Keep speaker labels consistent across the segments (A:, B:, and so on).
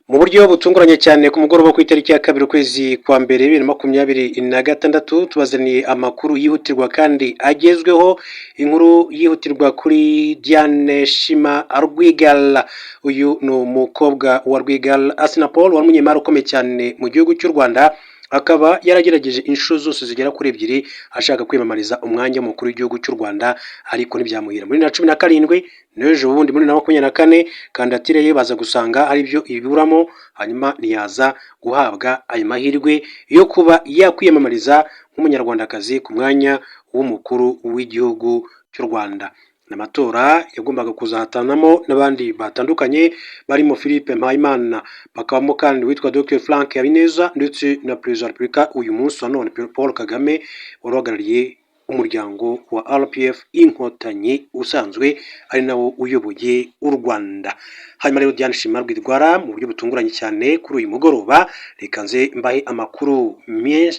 A: Mu buryo butunguranye cyane, ku mugoroba ku itariki ya 2 ukwezi kwa mbere 2026, tubazaniye amakuru yihutirwa kandi agezweho. Inkuru yihutirwa kuri Diane Shima Rwigara. Uyu ni umukobwa wa Rwigara Assinapol, wari umunyemari ukomeye cyane mu gihugu cy'u Rwanda, akaba yaragerageje inshuro zose zigera kuri ebyiri ashaka kwiyamamariza umwanya w'umukuru w'igihugu cy'u Rwanda, ariko ntibyamuhira. Muri 2017 n'ejo bundi muri 2024, kandidatire ye baza gusanga hari ibyo ibiburamo, hanyuma ntiyaza guhabwa ayo mahirwe yo kuba yakwiyamamariza nk'umunyarwandakazi ku mwanya w'umukuru w'igihugu cy'u Rwanda. Ni amatora yagombaga kuzahatanamo n'abandi batandukanye barimo Philippe Mpayimana, bakabamo kandi witwa Dr Frank Habineza ndetse na Perezida wa Repubulika uyu munsi wa none, Paul Kagame, wari uhagarariye umuryango wa RPF Inkotanyi, usanzwe ari nawo uyoboye u Rwanda. Hanyuma rero, Diane Shima Rwigara, mu buryo butunguranye cyane kuri uyu mugoroba, reka nze mbahe amakuru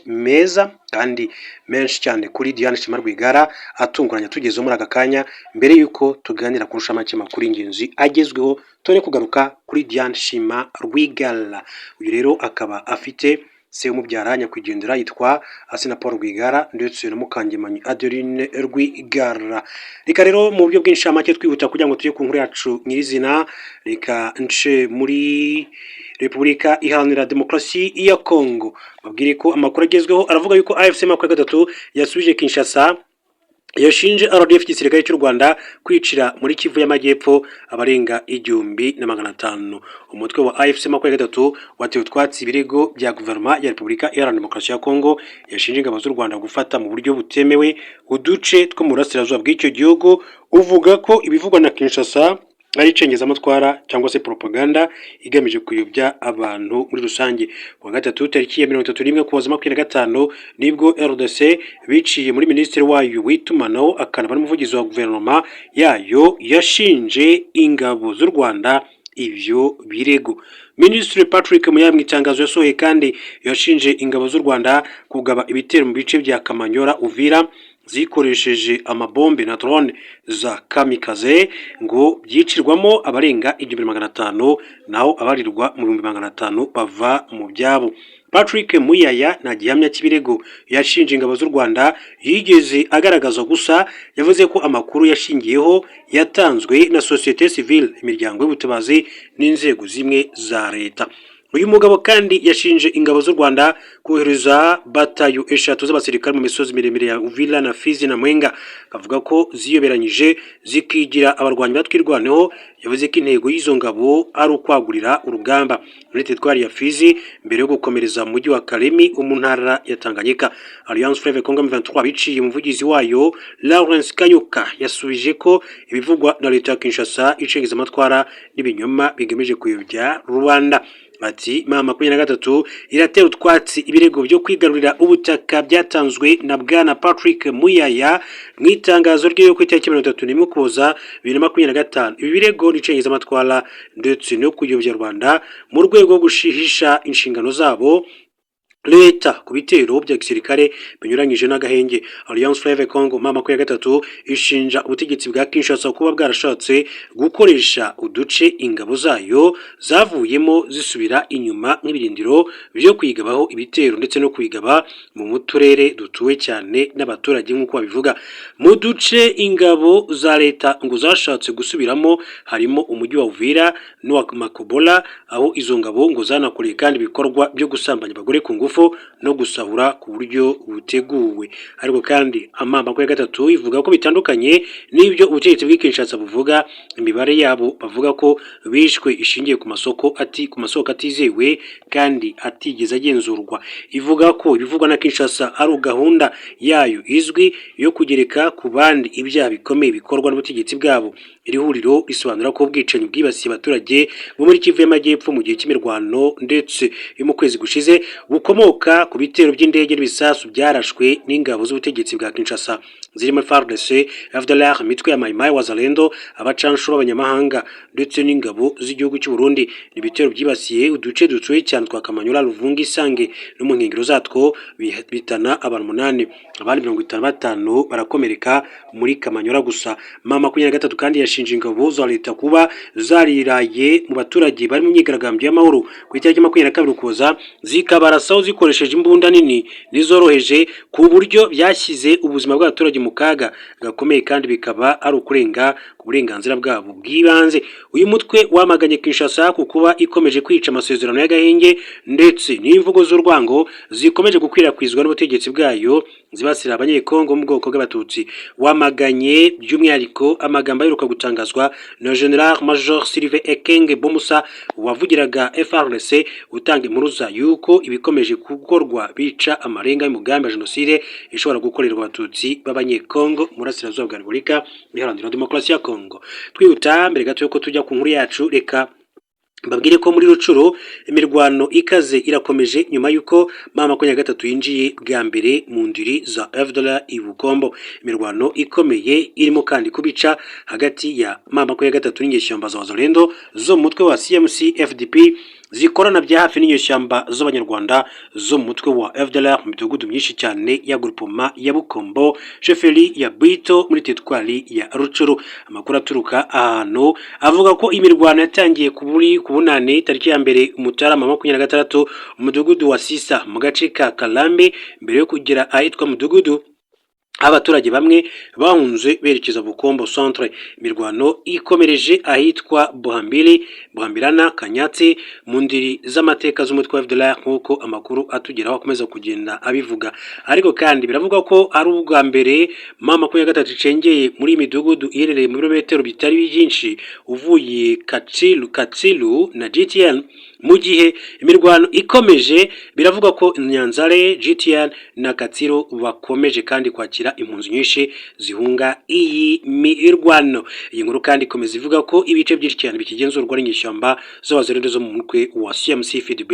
A: meza kandi menshi cyane kuri Diane Shima Rwigara atunguranye tugezeho muri aka kanya. Mbere y'uko tuganira ku nshamake makuru y'ingenzi agezweho, tore kugaruka kuri Diane Shima Rwigara. Uyu rero akaba afite se umubyara nyakwigendera yitwa Assinapol Rwigara ndetse na Mukangemanyi Adeline Rwigara. Reka rero mu buryo bw'inshamake, twihuta kugira ngo tujye ku nkuru yacu nyirizina, reka nce muri Repubulika Iharanira Demokarasi ya Kongo, babwire ko amakuru agezweho aravuga yuko AFC 23 yasubije Kinshasa, yashinje RDF, igisirikare cy'u Rwanda, kwicira muri Kivu y'Amajyepfo abarenga 1500. Umutwe wa AFC 23 watewe utwatsi ibirego bya guverinoma ya Repubulika Iharanira Demokarasi ya Kongo, yashinje ingabo z'u Rwanda gufata mu buryo butemewe uduce two mu burasirazuba bw'icyo gihugu, uvuga ko ibivugwa na Kinshasa ari icengezamatwara cyangwa se propaganda igamije kuyobya abantu muri rusange. Kuwa gatatu tariki ya 31 Ukuboza 25, nibwo RDC biciye muri minisitiri wayo w'itumanaho akanaba n'umuvugizi wa guverinoma yayo yashinje ingabo z'u Rwanda ibyo birego. Minisitiri Patrick Muyaya, mu itangazo yasohoye, kandi yashinje ingabo z'u Rwanda kugaba ibitero mu bice bya Kamanyola, Uvira, zikoresheje amabombe na drone za kamikaze, ngo byicirwamo abarenga 1500, naho abarirwa mu 500,000 bava mu byabo. Patrick Muyaya nta gihamya cy'ibirego yashinje ingabo z'u Rwanda yigeze agaragaza, gusa yavuze ko amakuru yashingiyeho yatanzwe na sosiyete sivile, imiryango y'ubutabazi n'inzego zimwe za leta. Uyu mugabo kandi yashinje ingabo z'u Rwanda kohereza batayo eshatu z'abasirikare mu misozi miremire ya Uvira na Fizi na Mwenga, akavuga ko ziyoberanyije zikigira abarwanyi batwirwaneho. Yavuze ko intego y'izo ngabo ari ukwagurira urugamba muri teritwari ya Fizi mbere yo gukomereza mu mujyi wa Kalemi wo mu ntara ya Tanganyika. Alliance Fleuve Congo M23, biciye umuvugizi wayo Lawrence Kanyuka, yasubije ko ibivugwa na leta ya Kinshasa icengezamatwara n'ibinyoma bigamije kuyobya rubanda. Ati: "M23 iratera utwatsi ibirego byo kwigarurira ubutaka byatanzwe na bwana Patrick Muyaya mu itangazo rye ku itariki 31 Ukuboza 2025. Ibi birego ni icengezamatwara ndetse no kuyobya rubanda mu rwego rwo gushihisha inshingano zabo leta ku bitero bya gisirikare binyuranyije n'agahenge." Alliance Fleuve Congo M23 ishinja ubutegetsi bwa Kinshasa kuba bwarashatse gukoresha uduce ingabo zayo zavuyemo zisubira inyuma nk'ibirindiro byo kwigabaho ibitero ndetse no kwigaba mu turere dutuwe cyane n'abaturage, nk'uko babivuga. Mu duce ingabo za leta ngo zashatse gusubiramo harimo umujyi wa Uvira n'uwa Makobola, aho izo ngabo ngo zanakoreye kandi ibikorwa byo gusambanya abagore ku ngufu no gusahura ku buryo buteguwe. Ariko kandi M23 ivuga ko bitandukanye n'ibyo ubutegetsi bw'i Kinshasa buvuga. Imibare yabo bavuga ko bishwe ishingiye ku masoko ati ku masoko atizewe kandi atigeze agenzurwa. Ivuga ko ibivugwa na Kinshasa ari gahunda yayo izwi yo kugereka ku bandi ibyaha bikomeye bikorwa n'ubutegetsi bwabo. Iri huriro risobanura ko ubwicanyi bwibasiye abaturage bo muri Kivu y'Amajyepfo mu gihe cy'imirwano ndetse yo mu kwezi gushize bukomoka ku bitero by'indege n'ibisasu byarashwe n'ingabo z'ubutegetsi bwa Kinshasa. zirimo FARDC, FDLR, imitwe ya Maimai, Wazalendo, abacanshuro b'abanyamahanga ndetse n'ingabo z'igihugu cy'u Burundi. Ni ibitero byibasiye uduce dutuye cyane twa Kamanyola, Luvungi, Isange no mu nkengero zatwo, bitana abantu 8, abandi 55 barakomereka muri Kamanyola gusa. M23 kandi yashinje ingabo za leta kuba zariraye mu baturage bari mu myigaragambyo y'amahoro ku itariki 22 Ukuboza, zikabarasaho zikoresheje imbunda nini n'izoroheje, ku buryo byashyize ubuzima bw'abaturage mu kaga gakomeye, kandi bikaba ari ukurenga ku burenganzira bwabo bw'ibanze. Uyu mutwe wamaganye Kinshasa ku kuba ikomeje kwica amasezerano y'agahenge ndetse n'imvugo z'urwango zikomeje gukwirakwizwa n'ubutegetsi bwayo zibasira Abanyekongo mu bwoko bw'Abatutsi. Wamaganye by'umwihariko amagambo aheruka gutangazwa na General Major Sylvain Ekenge Bomusa wavugiraga FARDC, utanga impuruza yuko ibikomeje gukorwa bica amarenga y'umugambi wa jenoside ishobora gukorerwa Abatutsi b'Abanyekongo mu burasirazuba bwa Repubulika Iharanira Demokarasi ya Kongo. Twihuta, mbere gato yuko tujya ku nkuru yacu, reka mbabwire ko muri Rucuru imirwano ikaze irakomeje nyuma y'uko M23 yinjiye bwa mbere mu ndiri za FDLR i Bukombo. Imirwano ikomeye irimo kandi kubica hagati ya M23 n'inyeshyamba za Wazalendo zo mu mutwe wa CMC FDP zikorana bya hafi n'inyeshyamba z'Abanyarwanda zo mu mutwe wa FDLR mu midugudu myinshi cyane ya groupement ya Bukombo, chefferie ya Bwito, muri teritwari ya Rucuru. Amakuru aturuka ahantu avuga ko imirwano yatangiye kuburi ku bunane tariki ya 1 Mutarama 26, umudugudu wa Sisa mu gace ka Kalambe, mbere yo kugera ahitwa mudugudu abaturage bamwe bahunze berekeza Bukombo centre. Imirwano ikomereje ahitwa Buhambiri, Buhambirana, Kanyatsi, mu ndiri z'amateka z'umutwe wa FDLR, nk'uko amakuru atugeraho akomeza kugenda abivuga. Ariko kandi biravuga ko ari ubwa mbere M23 icengeye muri iyi midugudu iherereye mu birometero bitari byinshi uvuye Katsilu, Katsilu na GTN. Mu gihe imirwano ikomeje, biravuga ko Nyanzare, GTN na Katsiro bakomeje kandi kwakira impunzi nyinshi zihunga iyi mirwano. Iyi nkuru kandi ikomeza ivuga ko ibice byinshi cyane bikigenzurwa n'inyeshyamba z'Abazalendo zo mu mutwe wa CMC FDB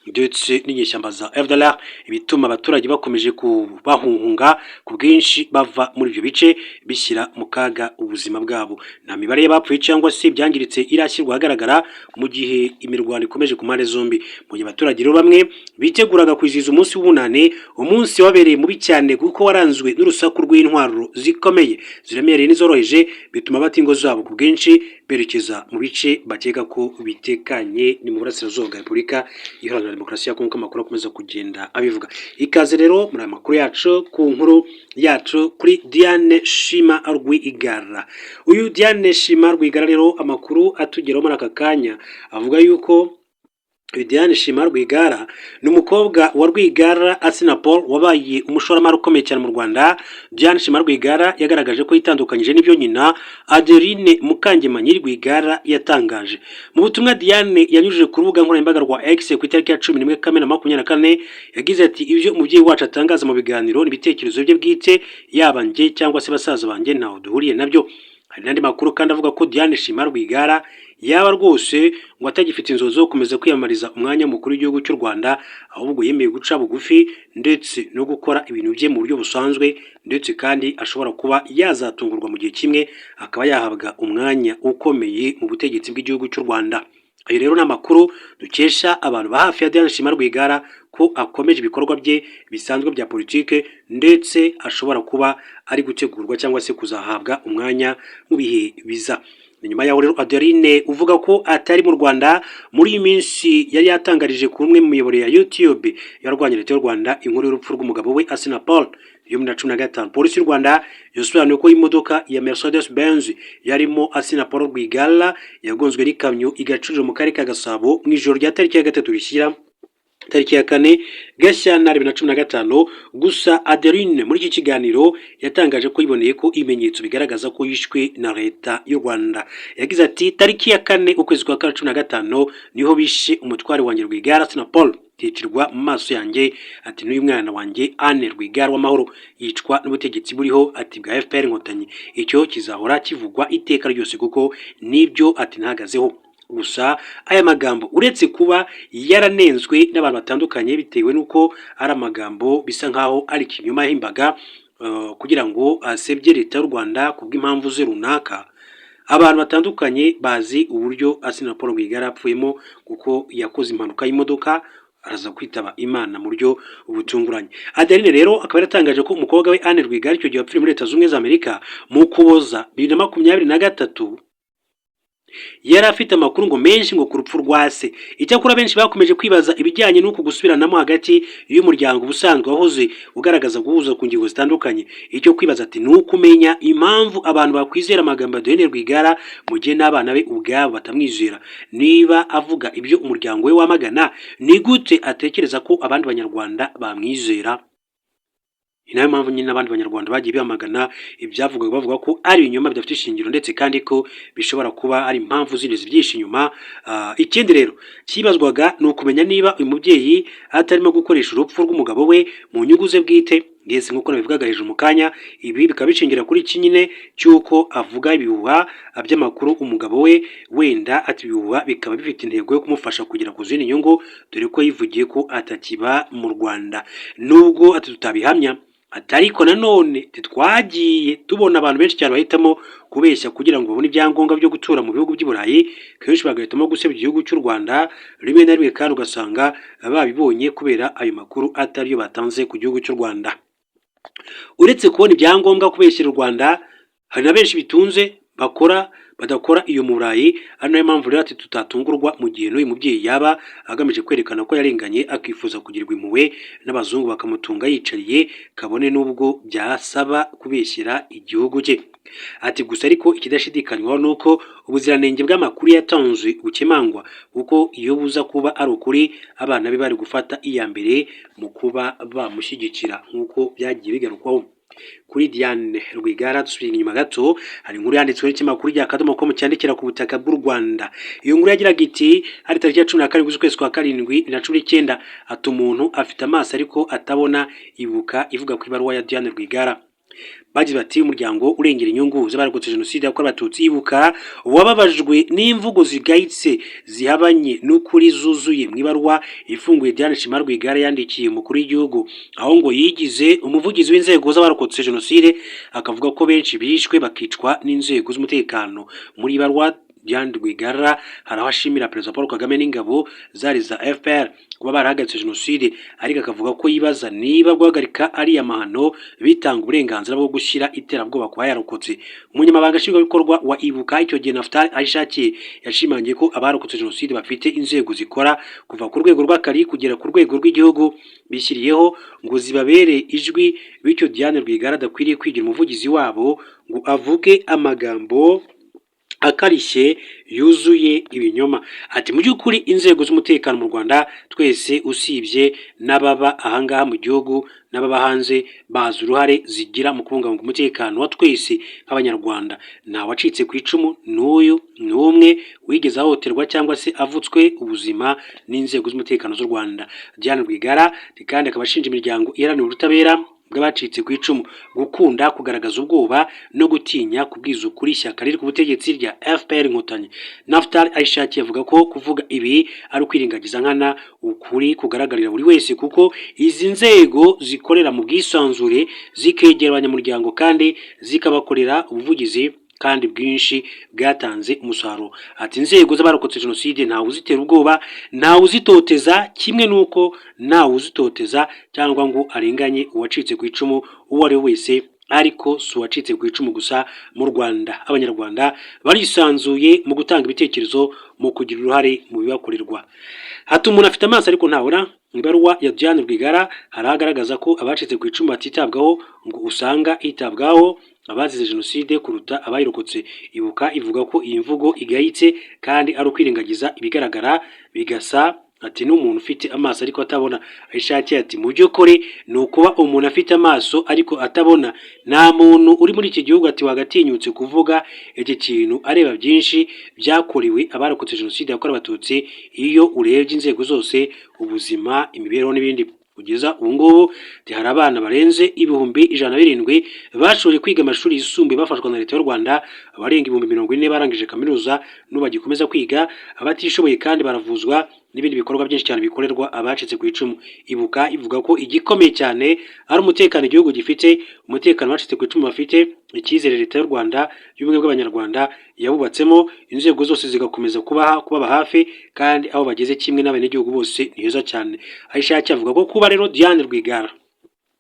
A: ndetse n'inyeshyamba za FDLR, ibituma abaturage bakomeje kubahunga ku bwinshi bava muri ibyo bice, bishyira mu kaga ubuzima bwabo. Nta mibare y'abapfuye cyangwa se ibyangiritse irashyirwa ahagaragara mu gihe imirwano ikomeje ku mpande zombi. Mu gihe abaturage rero bamwe biteguraga kwizihiza umunsi w'ubunane, umunsi wabereye mubi cyane kuko waranzwe n'urusaku rw'intwaro zikomeye, ziremereye n'izoroheje, bituma bata ingo zabo ku bwinshi berekeza mu bice bakeka ko bitekanye, ni mu burasirazuba bwa Repubulika Iharanira Demokarasi ya Kongo, amakuru akomeza kugenda abivuga. Ikaze rero muri aya makuru yacu, ku nkuru yacu kuri Diane Shima Rwigara. Uyu Diane Shima Rwigara rero, amakuru atugeraho muri aka kanya avuga yuko Diane Shima Rwigara ni umukobwa wa Rwigara Assinapol wabaye umushoramari ukomeye cyane mu Rwanda. Diane Shima Rwigara yagaragaje ko yitandukanyije n'ibyo nyina Adeline Mukangemanyi Rwigara yatangaje. Mu butumwa Diane yanyujije ku rubuga nkoranyambaga rwa X ku itariki ya 11 Kamena 24, yagize ati: "Ibyo umubyeyi wacu atangaza mu biganiro n'ibitekerezo bye bwite, yaba njye cyangwa se basaza banjye ntaho duhuriye nabyo." Hari n'andi makuru kandi avuga ko Diane Shima Rwigara yaba rwose ngo atagifite inzozi zo gukomeza kwiyamamariza umwanya mukuru w'igihugu cy'u Rwanda, ahubwo yemeye guca bugufi ndetse no gukora ibintu bye mu buryo busanzwe, ndetse kandi ashobora kuba yazatungurwa mu gihe kimwe akaba yahabwa umwanya ukomeye mu butegetsi bw'igihugu cy'u Rwanda. Ayo rero ni amakuru dukesha abantu ba hafi ya Diane Shima Rwigara, ko akomeje ibikorwa bye bisanzwe bya politike, ndetse ashobora kuba ari gutegurwa cyangwa se kuzahabwa umwanya mu bihe biza. Ni nyuma yaho rero Adeline, uvuga ko atari mu Rwanda muri iyi minsi, yari yatangarije ku umwe mu miyoboro ya YouTube yarwanya leta y'u Rwanda inkuru y'urupfu rw'umugabo we Assinapol yo muri 2015. Polisi y'u Rwanda yasobanuye ko imodoka ya Mercedes Benz yarimo Assinapol Rwigara yagonzwe n'ikamyo igacurira mu karere ka Gasabo mu ijoro rya tariki ya 3 rishyira tariki ya 4 Gashyantare 2015. Gusa Adeline muri iki kiganiro yatangaje ko yiboneye ko ibimenyetso bigaragaza ko yishwe na leta y'u Rwanda. Yagize ati: "Tariki ya 4 ukwezi kwa kane 15 niho bishe umutware wanjye Rwigara Assinapol, yicirwa mu maso yanjye." Ati: "N'uyu mwana wanjye Anne Rwigara w'amahoro yicwa n'ubutegetsi buriho," ati, "bwa FPR Inkotanyi. Icyo kizahora kivugwa iteka ryose kuko nibyo," ati, "ntahagazeho." Gusa aya magambo, uretse kuba yaranenzwe n'abantu batandukanye bitewe n'uko ari amagambo bisa nkaho ari ikinyoma yahimbaga, kugira ngo asebye leta y'u Rwanda ku bw'impamvu ze runaka. Abantu batandukanye bazi uburyo Assinapol Rwigara yapfuyemo, kuko yakoze impanuka y'imodoka araza kwitaba Imana mu buryo butunguranye. Adeline rero akaba yaratangaje ko umukobwa we Anne Rwigara icyo gihe wapfiriye muri Leta Zunze Ubumwe za Amerika mu Ukuboza 2023, yari afite amakuru ngo menshi ngo ku rupfu rwa se. Icyakora benshi bakomeje kwibaza ibijyanye n'uku gusubiranamo hagati y'umuryango ubusanzwe wahoze ugaragaza guhuza ku ngingo zitandukanye. Icyo kwibaza ati ni ukumenya impamvu abantu bakwizera amagambo ya Adeline Rwigara mu gihe n'abana be ubwabo batamwizera. Niba avuga ibyo umuryango we wamagana, ni gute atekereza ko abandi Banyarwanda bamwizera? Ni nayo mpamvu nyine n'abandi Banyarwanda bagiye bamagana ibyavugwaga, bavuga ko ari ibinyoma bidafite ishingiro, ndetse kandi ko bishobora kuba ari impamvu zindi zibyihishe inyuma. Ikindi rero cyibazwaga ni ukumenya niba uyu mubyeyi atarimo gukoresha urupfu rw'umugabo we mu nyungu ze bwite. Yes, nk'uko nabivugaga hejuru mu kanya, ibi bikaba bishingira kuri iki nyine cy'uko avuga ibihuha by'amakuru umugabo we wenda ati ibihuha bikaba bifite intego yo kumufasha kugera ku zindi nyungu, dore ko yivugiye ko atakiba mu Rwanda. Nubwo ati tutabihamya ati ariko nanone twagiye tubona abantu benshi cyane bahitamo kubeshya kugira ngo babone ibyangombwa byo gutura mu bihugu by'i Burayi, kenshi bagahitamo gusebya igihugu cy'u Rwanda rimwe na rimwe, kandi ugasanga babibonye kubera ayo makuru atariyo batanze ku gihugu cy'u Rwanda. Uretse kubona ibyangombwa kubeshyira u Rwanda, hari na benshi bitunze bakora badakora iyo mu Burayi. Ari nayo mpamvu rero ati tutatungurwa mu gihe n'uyu mubyeyi yaba agamije kwerekana ko yarenganye, akifuza kugirirwa impuhwe n'abazungu bakamutunga yicariye, kabone n'ubwo byasaba kubeshyira igihugu cye. Ati gusa ariko ikidashidikanywaho ni uko ubuziranenge bw'amakuru yatanzwe bukemangwa, kuko iyo buza kuba ari ukuri, abana be bari gufata iya mbere mu kuba bamushyigikira, nk'uko byagiye bigarukwaho. Kuri Diane Rwigara, dusubira inyuma gato, hari inkuru yanditswe n'ikinyamakuru rya Akadomo com cyandikira ku butaka bw'u Rwanda. Iyo nkuru yagiraga iti hari tariki ya 17 z'ukwezi kwa karindwi 2019, ati umuntu afite amaso ariko atabona. Ibuka ivuga ku ibaruwa ya Diane Rwigara. Bagize bati umuryango urengera inyungu z'abarokotse Jenoside yakorewe Abatutsi, Ibuka, wababajwe n'imvugo zigayitse zihabanye n'ukuri zuzuye mu ibaruwa ifunguye Diane Shima Rwigara yandikiye umukuru w'igihugu, aho ngo yigize umuvugizi w'inzego z'abarokotse Jenoside, akavuga ko benshi bishwe bakicwa n'inzego z'umutekano. Muri ibaruwa Diane Rwigara hari aho ashimira Perezida Paul Kagame n'ingabo zari za FPR kuba barahagaritse Jenoside, ariko akavuga ko yibaza niba guhagarika ariya mahano bitanga uburenganzira bwo gushyira iterabwoba ku bayarokotse. Umunyamabanga Nshingwabikorwa wa Ibuka icyo gihe, Naftali Ahishakiye, yashimangiye ko abarokotse Jenoside bafite inzego zikora kuva ku rwego rw'akagari kugera ku rwego rw'igihugu bishyiriyeho ngo zibabere ijwi, bityo Diane Rwigara adakwiriye kwigira umuvugizi wabo ngo avuge amagambo akarishye yuzuye ibinyoma. Ati mu by'ukuri inzego z'umutekano mu Rwanda twese, usibye n'ababa ahangaha mu gihugu n'ababa hanze, bazi uruhare zigira mu kubungabunga umutekano wa twese nk'Abanyarwanda. Nta wacitse ku icumu n'uyu n'umwe wigeze ahohoterwa cyangwa se avutswe ubuzima n'inzego z'umutekano z'u Rwanda. Diane Rwigara kandi akaba ashinja imiryango iharanira ubutabera bw'abacitse ku icumu gukunda kugaragaza ubwoba no gutinya kubwiza ukuri ishyaka riri ku butegetsi rya FPR Inkotanyi. Naftali Ahishakiye avuga ko kuvuga ibi ari ukwirengagiza nkana ukuri kugaragarira buri wese, kuko izi nzego zikorera mu bwisanzure, zikegera abanyamuryango kandi zikabakorera ubuvugizi kandi bwinshi bwatanze umusaruro. Ati inzego z'abarokotse Jenoside ntawe uzitera ubwoba, ntawe uzitoteza, kimwe n'uko ntawe uzitoteza cyangwa ngo arenganye uwacitse ku icumu uwo ari we wese. Ariko si uwacitse ku icumu gusa mu Rwanda, Abanyarwanda barisanzuye mu gutanga ibitekerezo, mu kugira uruhare mu bibakorerwa. Ati umuntu afite amaso ariko ntabona. Mu ibaruwa ya Diane Rwigara hari aho agaragaza ko abacitse ku icumu batitabwaho, ngo usanga hitabwaho abazize Jenoside kuruta abayirokotse. Ibuka ivuga ko iyi mvugo igayitse kandi ari ukwirengagiza ibigaragara bigasa. Ati n'umuntu ufite amaso ariko atabona. Ahishakiye ati mu by'ukuri ni ukuba umuntu afite amaso ariko atabona. Nta muntu uri muri iki gihugu ati wagatinyutse kuvuga iki kintu areba byinshi byakorewe abarokotse Jenoside yakorewe Abatutsi, iyo urebye inzego zose, ubuzima, imibereho n'ibindi. Kugeza ubu ngubu hari abana barenze 107,000 bashoboye kwiga amashuri yisumbuye bafashwa na Leta y'u Rwanda, abarenga 40,000 barangije kaminuza n'ubu bagikomeza kwiga, abatishoboye kandi baravuzwa. n'ibindi bikorwa byinshi cyane bikorerwa abacitse ku icumu. Ibuka ivuga ko igikomeye cyane ari umutekano igihugu gifite, umutekano abacitse ku icumu bafite, icyizere Leta y'u Rwanda y'ubumwe bw'Abanyarwanda yabubatsemo, inzego zose zigakomeza kubaha kubaba hafi, kandi aho bageze kimwe n'abenegihugu bose ni heza cyane. Ahishakiye avuga ko kuba rero Diane Rwigara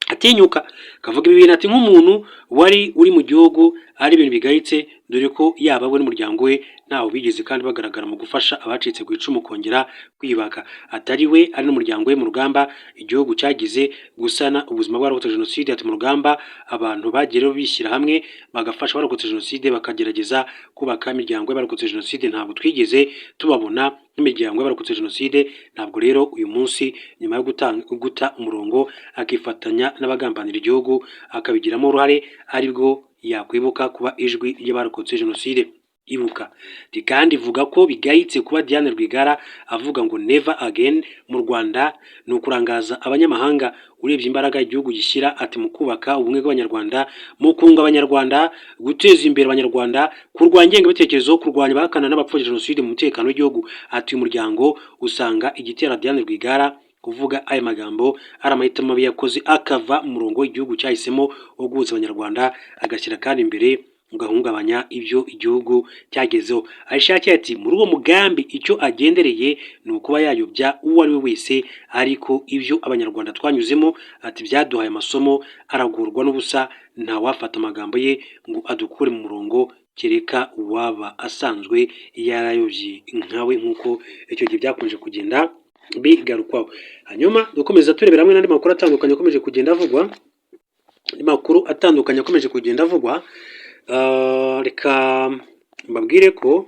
A: atinyuka akavuga ibi bintu, ati nk'umuntu wari uri mu gihugu, ari ibintu bigayitse, dore ko yaba we n'umuryango we ntaho bigeze kandi bagaragara mu gufasha abacitse ku icumu kongera kwiyubaka. Atari we, ari n'umuryango we mu rugamba igihugu cyagize gusana ubuzima bw'abarokotse jenoside. Ati mu rugamba abantu bagiye rero bishyira hamwe bagafasha abarokotse jenoside, bakagerageza kubaka imiryango y'abarokotse jenoside, ntabwo twigeze tubabona nk'imiryango y'abarokotse jenoside. Ntabwo rero uyu munsi nyuma yo gutanga guta umurongo akifatanya n'abagambanira igihugu, akabigiramo uruhare, aribwo yakwibuka kuba ijwi ry'abarokotse jenoside. Ibuka kandi ivuga ko bigayitse kuba Diane Rwigara avuga ngo "never again" mu Rwanda, ni ukurangaza abanyamahanga urebye imbaraga igihugu gishyira, ati mu kubaka ubumwe bw'Abanyarwanda, mu kunga Abanyarwanda, guteza imbere Abanyarwanda, kurwanya ingengabitekerezo, kurwanya abahakana n'abapfobya jenoside, mu mutekano w'igihugu. Ati uyu muryango usanga igitera Diane Rwigara kuvuga aya magambo ari amahitamo mabi yakoze, akava mu murongo igihugu cyahisemo wo guhuza Abanyarwanda, agashyira kandi imbere ugahungabanya ibyo igihugu cyagezeho. Ahishakiye ati muri uwo mugambi icyo agendereye ni ukuba yayobya uwo ari we wese, ariko ibyo Abanyarwanda twanyuzemo, ati byaduhaye amasomo, aragurwa n'ubusa, ntawafata amagambo ye ngo adukure mu murongo, kereka uwaba asanzwe yarayobye nkawe, nk'uko icyo gihe byakunze kugenda bigarukwaho. Hanyuma dukomeza turebera hamwe n'andi makuru atandukanye akomeje kugenda avugwa, andi makuru atandukanye akomeje kugenda avugwa. Reka mbabwire ko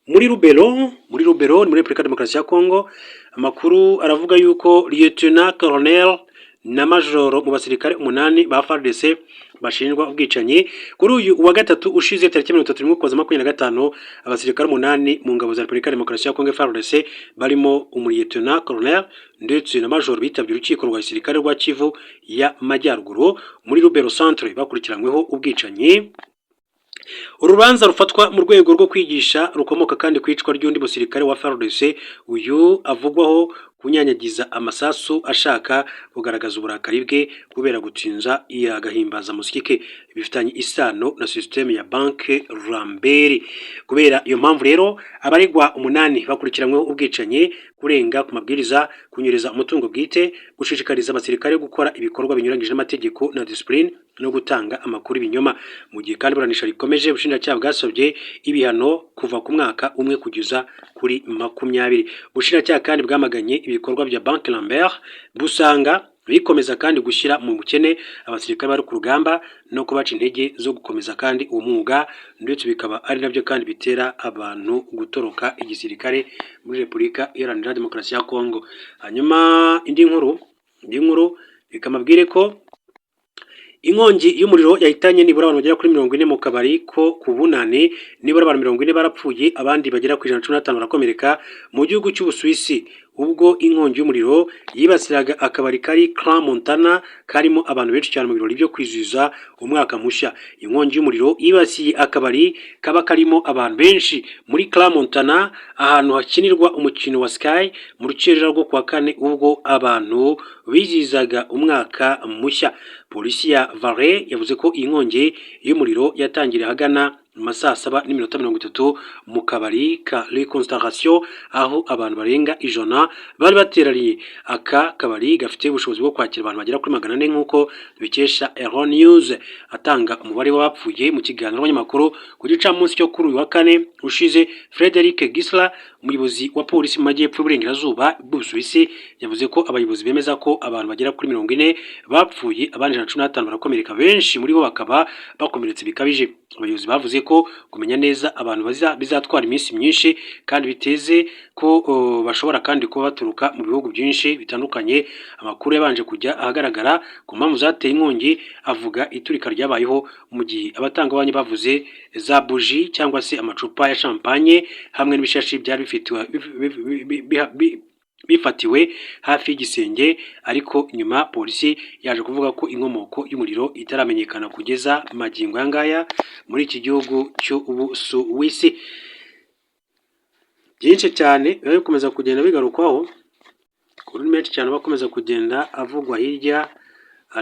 A: muri Lubero, muri Lubero ni muri Repubulika ya Demokarasi ya Kongo, amakuru aravuga yuko Lieutenant Colonel na Majoro mu basirikare umunani ba FARDC bashinjwa ubwicanyi. Kuri uyu wa gatatu ushize, tariki 31 Ukuboza 25, abasirikare umunani mu ngabo za Repubulika ya Demokarasi ya Kongo FARDC, barimo umuliyetona colonel ndetse na majoro, bitabye urukiko rwa gisirikare rwa Kivu y'Amajyaruguru muri Lubero Centre, bakurikiranyweho ubwicanyi. Urubanza rufatwa mu rwego rwo kwigisha, rukomoka kandi ku icwa ry'undi musirikare wa FARDC, uyu avugwaho kunyanyagiza amasasu ashaka kugaragaza uburakari bwe kubera gutinza agahimbazamusyi ke, bifitanye isano na système ya Banque Lambert. Kubera iyo mpamvu rero, abaregwa umunani bakurikiranyweho ubwicanyi, kurenga ku mabwiriza, kunyereza umutungo bwite, gushishikariza abasirikare gukora ibikorwa binyuranyije n'amategeko na discipline, no gutanga amakuru ibinyoma. Mu gihe kandi iburanisha rikomeje, ubushinjacyaha bwasabye ibihano kuva ku mwaka 1 kugeza kuri 20. Ubushinjacyaha kandi bwamaganye ibikorwa bya Banque Lambert, busanga bikomeza kandi gushyira mu bukene abasirikare bari ku rugamba no kubaca intege zo gukomeza kandi uwo mwuga, ndetse bikaba ari nabyo kandi bitera abantu gutoroka igisirikare muri Repubulika Iharanira Demokarasi ya Kongo. Hanyuma indi nkuru reka mbabwire ko inkongi y'umuriro yahitanye nibura abantu bagera kuri 40 mu kabari ko ku Bunani. Nibura abantu 40 barapfuye, abandi bagera ku 115 barakomereka mu gihugu cy'Ubusuwisi, ubwo inkongi y'umuriro yibasiraga akabari kari Crans Montana karimo abantu benshi cyane mu birori byo kwizihiza umwaka mushya. Inkongi y'umuriro yibasiye akabari kaba karimo abantu benshi muri Crans Montana, ahantu hakinirwa umukino wa ski, mu rukerera rwo kuwa kane, ubwo abantu bizihizaga umwaka mushya. Polisi ya Valais yavuze ko iyi nkongi y'umuriro yatangiriye ahagana mu ma saa saba n'iminota 30 mu kabari ka Le Constellation, aho abantu barenga 100 bari bateraniye. Aka kabari gafite ubushobozi bwo kwakira abantu bagera kuri 400, nk'uko tubikesha Euronews. Atanga umubare w'abapfuye mu kiganiro n'abanyamakuru ku gicamunsi cyo kuri uyu wa kane ushize, Frederic Gisler, umuyobozi wa polisi mu majyepfo y'uburengerazuba bw'Ubusuwisi, yavuze ko abayobozi bemeza ko abantu bagera kuri 40 bapfuye, abandi 115 barakomereka, benshi muri bo bakaba bakomeretse bikabije. Abayobozi bavuze ko kumenya neza abantu bizatwara iminsi myinshi, kandi biteze ko bashobora kandi kuba baturuka mu bihugu byinshi bitandukanye. Amakuru yabanje kujya ahagaragara ku mpamvu zateye inkongi avuga iturika ryabayeho, mu gihe abatangabuhamya bavuze za buji cyangwa se amacupa ya champagne hamwe n'ibishashi byari bifatiwe hafi y'igisenge, ariko nyuma polisi yaje kuvuga ko inkomoko y'umuriro itaramenyekana kugeza magingo aya ngaya muri iki gihugu cy'Ubusuwisi. Byinshi cyane biba bikomeza kugenda bigarukwaho, amakuru menshi cyane aba akomeza kugenda avugwa hirya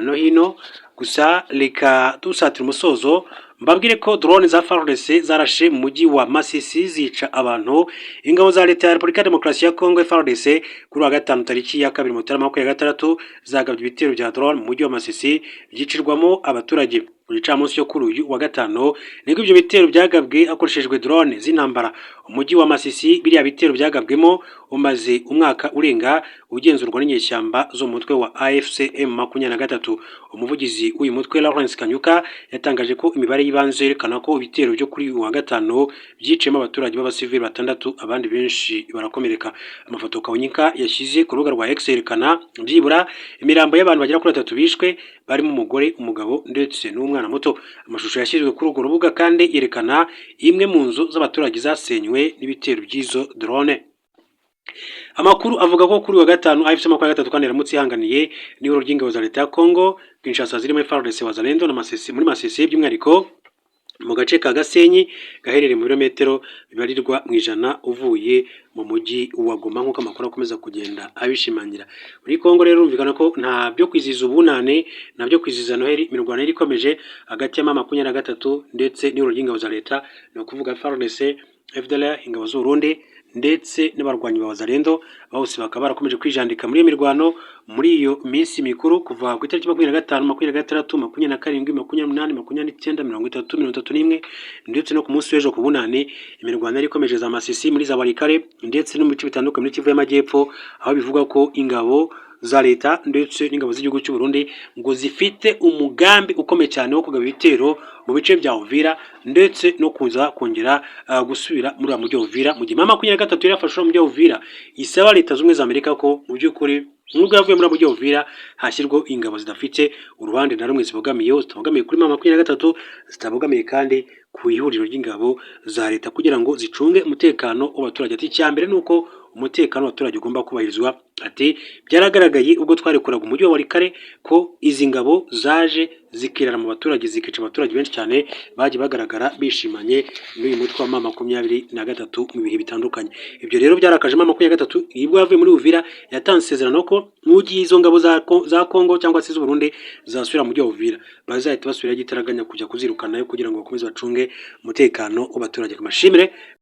A: no hino. Gusa reka dusatira umusozo, mbabwire ko drone za FARDC zarashe mu mujyi wa Masisi zica abantu. Ingabo za Leta ya Repubulika ya Demokarasi ya Kongo, FARDC, kuri wa gatanu tariki ya 2 Mutarama 2026 zagabye ibitero bya drone mu mujyi wa Masisi, byicirwamo abaturage. Ku gicamunsi cyo kuri uyu wa gatanu nibwo ibyo bitero byagabwe hakoreshejwe drone z'intambara. Umujyi wa Masisi biriya bitero byagabwemo umaze umwaka urenga ugenzurwa n'inyeshyamba zo mu mutwe wa AFC M23. Umuvugizi w'uyu mutwe, Lawrence Kanyuka, yatangaje ko imibare y'ibanze yerekana ko ibitero byo kuri uyu wa gatanu byiciyemo abaturage b'abasivili batandatu, abandi benshi barakomereka. Amafoto Kanyuka yashyize ku rubuga rwa X yerekana byibura imirambo y'abantu bagera kuri batatu bishwe, barimo umugore, umugabo ndetse n'umwana muto. Amashusho yashyizwe kuri urwo rubuga kandi yerekana imwe mu nzu z'abaturage zasenywe n'ibitero by'izo drone. Amakuru avuga ko kuri uyu wa gatanu AFC 23 kandi yaramutse ihanganiye n'ihuriro ry'ingabo za Leta ya Congo Kinshasa zirimo FARDC, Wazalendo na Masisi, muri Masisi by'umwihariko mu gace ka Gasenyi gaherereye mu birometero bibarirwa mu ijana uvuye mu mujyi wa Goma, nk'uko amakuru akomeza kugenda abishimangira. Muri Congo rero urumvikana ko nta byo kwizihiza ubunane, nta byo kwizihiza Noheli. Imirwano yari ikomeje hagati ya M23 ndetse n'ihuriro ry'ingabo za Leta, ni ukuvuga FARDC, FDLR, ingabo z'u Burundi ndetse n'abarwanyi ba Wazalendo, bose bakaba barakomeje kwijandika muri iyo mirwano muri iyo minsi mikuru, kuva ku itariki 25, 26, 27, 28, 29, 30, 31 ndetse no ku munsi w'ejo ku bunani. Imirwano yari ikomeje za Masisi, muri za Walikale ndetse no mu bice bitandukanye muri Kivu y'Amajyepfo, aho bivugwa ko ingabo za Leta ndetse n'ingabo z'igihugu cy'u Burundi ngo zifite umugambi ukomeye cyane wo kugaba ibitero mu bice bya Uvira ndetse no kuza kongera gusubira muri uriya mujyi wa Uvira, mu gihe M23 yari yafashe uriya mujyi wa Uvira isaba Leta Zunze Ubumwe za Amerika ko mu by'ukuri nubwo yavuye muri mujyi wa Uvira hashyirwaho ingabo zidafite uruhande na rumwe zibogamiyeho, zitabogamiye kuri M23, zitabogamiye kandi ku ihuriro ry'ingabo za Leta, kugira ngo zicunge umutekano w'abaturage. Ati: "Icya mbere ni uko umutekano w'abaturage ugomba kubahirizwa." Ati: "Byaragaragaye ubwo twarekuraga umujyi wa Walikale ko izi ngabo zaje zikirara mu baturage, zikica abaturage benshi cyane bagiye bagaragara bishimanye n'uyu mutwe wa M23 mu bihe bitandukanye." Ibyo rero byarakaje M23. Ibwo yavuye muri Uvira yatanze isezerano ko mu gihe izo ngabo za Congo cyangwa se z'u Burundi zasubira mu mujyi wa Uvira, bazahita basubira igitaraganya kujya kuzirukanayo kugira ngo bakomeze bacunge umutekano w'abaturage. Kamashimire.